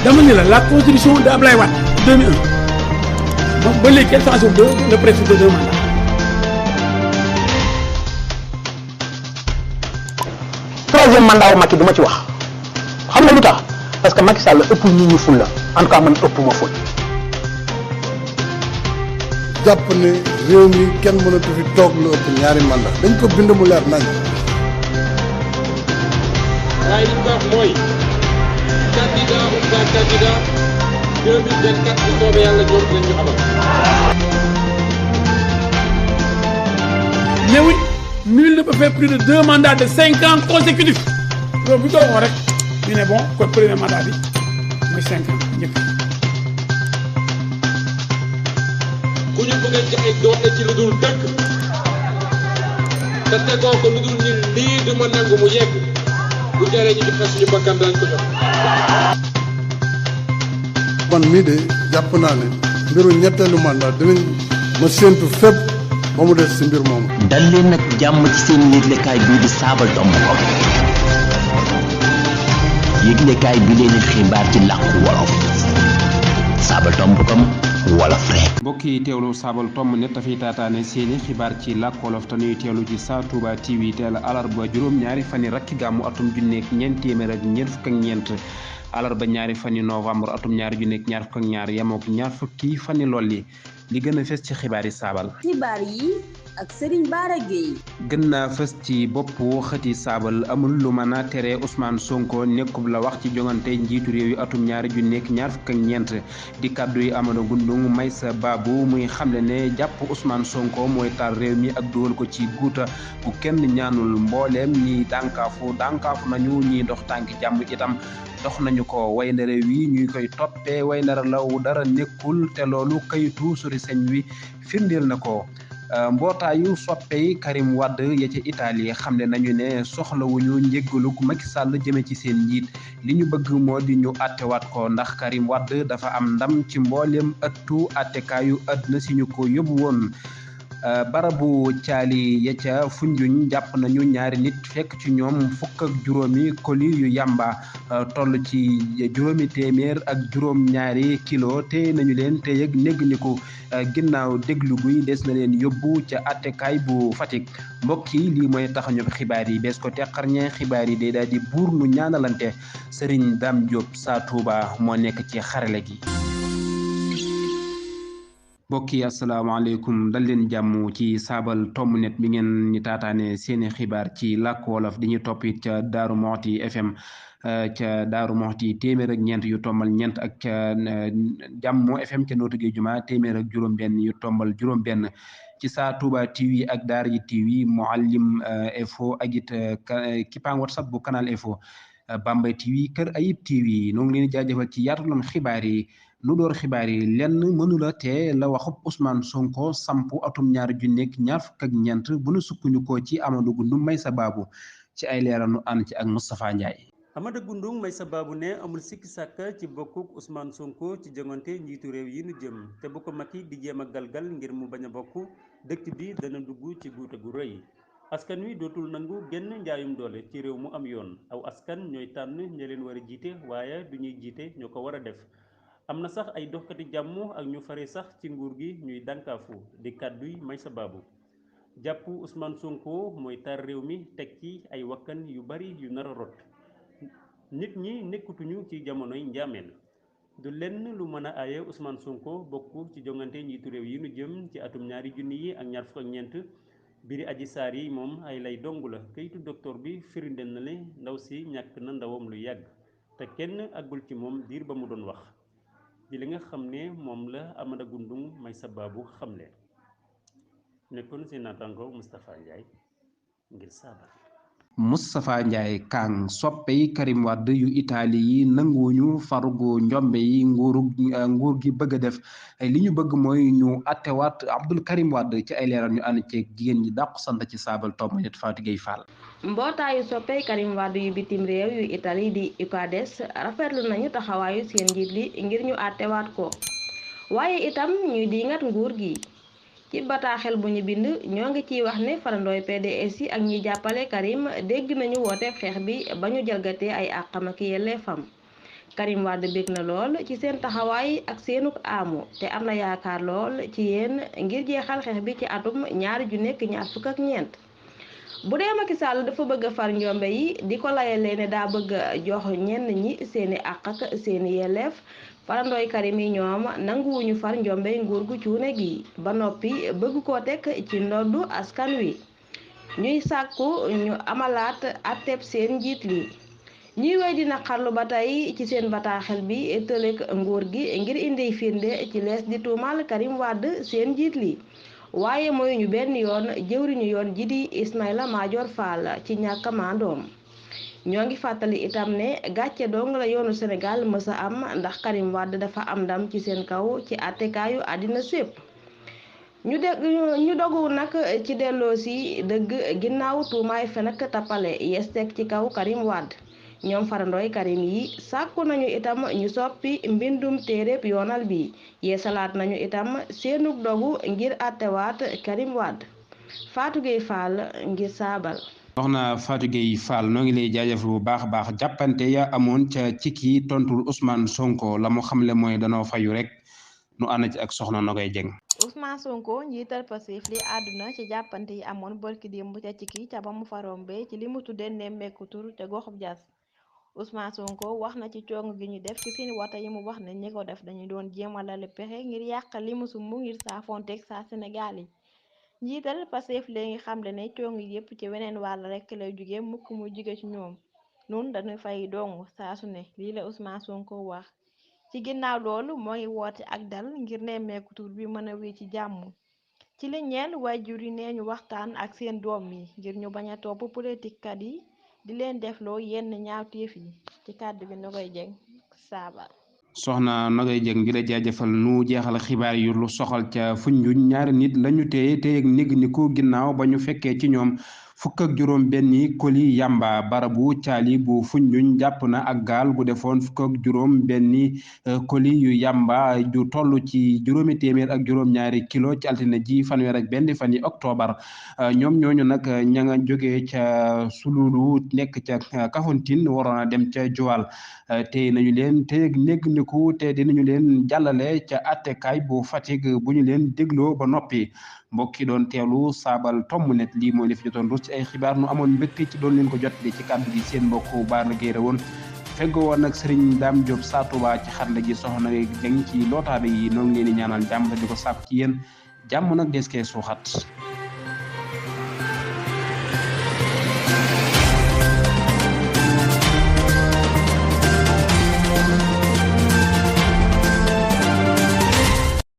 dama ni la constitution de Ablaye Wade 2001 donc ba léegi kenn changé wu le principe de 2 mandats. troisième mandat wu Macky du ma ci wax xam nga lu tax parce que Macky Sall ëpp nit ñi ful la en tout cas man ëpp ma ful. jàpp ne réew mi kenn mënatu fi toog lu ëpp ñaari mandat dañ ko bind mu leer nañ. waaye li ñu ko wax mooy candidat ou pas candidat 2024 bu soobee yàlla ñoom dinañ ñu amal. mais oui nul ne peut faire plus de 2 mandats de 5 ans consécutifs loolu bu ñu ko waxoon rek ñu ne bon kon premier mandat bi mooy 5 ans njëkk. ku ñu bëgg a jaay doole ci lu dul dëkk te tegoo ko lu dul ni lii du ma nangu mu yegg bu jaree ñu joxe suñu bakkan dañ ko jox. man mii de jàpp naa ne mbiru ñetteelu mandat dinañ ma séentu fépp ba mu des si mbir moomu. dal leen nag jàmm ci seen yëglekaay bii di saabal tomb ko yëglekaay bi leen xibaar ci làkku wolof saabal tomb kom wolof rek. mbokk yi teewlu saabal tomb net dafay taataane seeni xibaar ci làkku wolof te ñuy teewlu ci Sa Touba TV teel a alarba juróom-ñaari fani rakki gàmmu atum junneeg ñeent téeméer ak ñeent fukk ak ñeent alarba ñaari fani novembre atum ñaari junneeg ñaar fukk ak ñaar yemook ñaar fukki fani lolli li gën a fës ci xibaar yi saabal. xibaar yi ak Serigne Bara Gueye. gën naa fës ci boppu xëti saabal amul lu mën a tere Ousmane Sonko nekkub la wax ci jongante njiitu réew yi atum ñaari junneeg ñaar fukk ak ñeent di kàddu yi Amadou Goundou Maysa Babou muy xamle ne jàpp Ousmane Sonko mooy taal réew mi ak dugal ko ci guuta bu kenn ñaanul mbooleem ñi dànkaafu nañu ñiy dox tànki jàmm itam dox nañu ko wayndare wi ñuy koy toppee wayndare law dara nekkul te loolu kayitu suri señ wi firndeel na ko. mbootaayu soppey Karim Wade ya ca Italie xamle nañu ne soxlawuñu njéggalug Macky Sall jëme ci seen njiit li ñu bëgg moo di ñu attewaat ko ndax Karim Wade dafa am ndam ci mbooleem ëttu attekaayu àdduna si ñu ko yóbbu woon. barabu caali ya ca Foundiougne jàpp nañu ñaari nit fekk ci ñoom fukk ak juróomi colis yu yamba toll ci juróomi téeméer ak juróom-ñaari kilo te nañu leen te yëg négg ni ko ginnaaw déglu guy des na leen yóbbu ca attekaay bu Fatick mbokk yi lii mooy tax ñu xibaar yi bees ko teqarñe xibaar yi day daal di buur nu ñaanalante Serigne Dame Diop Sa Touba moo nekk ci xarale gi. mbokk yi asalaamaaleykum dal leen jàmm ci saabal tomb net bi ngeen ñi taataane seeni xibaar ci làkk wolof di ñu topp it ca Daaru Moxti FM ca Daaru Moxti téeméer ak ñeent yu tombal ñeent ak ca Jàmmo FM ca Notto Gouye Juma téeméer ak juróom-benn yu tombal juróom-benn ci Sa Touba TV ak Daara ji TV Mouhalim Info ak it kippaang WhatsApp bu Canal Info Bambey TV Kër Ayib TV noo ngi leen di jaajëfal ci yaatalam xibaar yi. nu door xibaar yi lenn mënula te la waxub Ousmane Sonko sampu atum ñaari junneeg ñaar fukk ak ñeent bu nu sukkandikoo ci Amadou Goundou Maysa Babou ci ay leeranu ànd ci ak Moustapha Ndiaye. Amadou Goundou Maysa Babou ne amul sikki sàkk ci bokkuk Ousmane Sonko ci jongante njiitu réew yi nu jëm te bu ko Macky di jéem a galgal ngir mu bañ a bokk dëkk bi dana dugg ci guute gu rëy askan wi dootul nangu genn njaayum doole ci réew mu am yoon aw askan ñooy tànn ña leen war a jiite waaye du ñuy jiite ñoo ko war a def. am na sax ay doxkati jàmm ak ñu fare sax ci nguur gi ñuy dànkaafu di kàdduy Maysa Babou jàpp Ousmane Sonko mooy tar réew mi teg ci ay wakkan yu bari yu nar a rot nit ñi nekkutuñu ci jamonoy njaameen du lenn lu mën a aaye Ousmane Sonko bokk ci jongante njiitu réew yi nu jëm ci atum ñaari junni yi ak ñaar fukk ak ñeent biri Adji Sarr yi moom ay lay dong la kayitu docteur bi firindeel na ne ndaw si ñàkk na ndawam lu yàgg te kenn àggul ci moom diir ba mu doon wax di li nga xam ne moom la Amadou Goundou Maysa Babou xamle nekkoon seen naataango Moustapha Ndiaye ngir saabal. Moustapha Ndiaye Kang soppey Karim Wade yu Italie yi nanguwuñu farugu njombe yi nguur gi bëgg a def li ñu bëgg mooy ñu attewaat Abdoul Karim Wade ci ay leeral ñu ànd ceeg jigéen ñi dàqu sant ci saabal tomb net Fatou Gueye Fall. mbootaayu soppey Karim Wade yu bitim réew yu Italie di UCADES rafetlu nañu taxawaayu seen njiit li ngir ñu attewaat ko waaye itam ñuy diingat nguur gi. ci bataaxel bu ñu bind ñoo ngi ciy wax ne farandooy PDS yi ak ñiy jàppale Karim dégg nañu woote xeex bi ba ñu jalgatee ay àqam ak yelleefam Karim Wade bég na lool ci seen taxawaay ak seenuk aamu te am na yaakaar lool ci yéen ngir jeexal xeex bi ci atum 2024. bu dee Macky Sall dafa bëgg a far njombe yi di ko layalee ne daa bëgg a jox ñenn ñi seeni àq ak seeni yelleef farandooy Karim yi ñoom nanguwuñu far njombe nguur gu cuune gi ba noppi bëgg koo teg ci ndoddu askan wi ñuy sàkku ñu amalaat atteb seen njiit li ñuy wey di naqarlu ba tey ci seen bataaxel bi tëlek nguur gi ngir indi firnde ci lees di tuumal Karim Wade seen njiit li waaye mooy ñu benn yoon jëwriñu yoon ji di Ismaïla Madior Fall ci ñàkk maandoom ñoo ngi fàttali itam ne gàcce dong la yoonu Sénégal mës a am ndax Karim Wade dafa am ndam ci seen kaw ci àttekaayu àddina sépp ñu dogu nag ci delloo si dëgg ginnaaw tuumaay fen ak tappale yestek ci kaw Karim Wade ñoom farandooy Karim yi sàkku nañu itam ñu soppi mbindum téereb yoonal bi yeesalaat nañu itam seenug dogu ngir àttewaat Karim Wade. Fatou Gueye Fall ngir saabal. soxna Fatou Gueye Fall noo ngi lay jaajëfal bu baax a baax jàppante ya amoon ca ci kii tontul Ousmane Sonko la mu xamle mooy danoo fayu rek nu ànd ci ak soxna Nogay Dieng. Ousmane Sonko njiital Pastef li àdduna ci jàppante yi amoon barki démb ca Cikki ca ba mu farombe ci li mu tuddee nemmeeku tur te goxub Diass. Ousmane Sonko wax na ci cong gi ñu def ci seen wata yi mu wax ne ñi ko def dañu doon jéemalale pexe ngir yàq li mu sumb ngir saa fonteeg saa Sénégal yi njiital Pastef léegi xamle ne cong yi yépp ci weneen wàll rek lay jóge mukk muy jóge ci ñoom nun dañu fay dong saa su ne lii la Ousmane Sonko wax ci ginnaaw loolu mooy woote ak dal ngir nemmeeku tur bi mën a wéy ci jàmm ci li ñeel waajur yi nee ñu waxtaan ak seen doom yi ngir ñu bañ a topp politique kat yi di leen defloo yenn ñaawteef yi ci kàddu gi Nogay Dieng saabal. soxna Nogay Dieng di la jaajëfal nu jeexal xibaar yu lu soxal ca Foundiougne ñaari nit lañu téye ak nég ni ko ginnaaw ba ñu fekkee ci ñoom fukk ak juróom benni koli yamba barabu caali bu Foundiougne jàpp na ak gaal gu defoon fukk ak juróom benni koli yu yamba ju toll ci juróomi téeméer ak juróom ñaari kilo ci altine ji fanweer ak benn fan yi octobre ñoom ñooñu nag ña nga jógee ca Sululu nekk ca Kafountine waroon a dem ca Joal te nañu leen te nég niku te dinañu leen jàllale ca attekaay bu Fatick bu ñu leen dégloo ba noppi mbokk yi doon teelu saabal tomb net lii mooy li fi jotoon rus ci ay xibaar nu amoon mbégte ci doon leen ko jotali ci kàddu gi seen mbokk Baara Gueye woon feggoo woon nag Serigne Dame Diop Sa Touba ci xarala gi soxna Dieng ci lootaale yi noonu leen di ñaanal jàmm di ko sàpp ci yéen jàmm nag des koy suuxat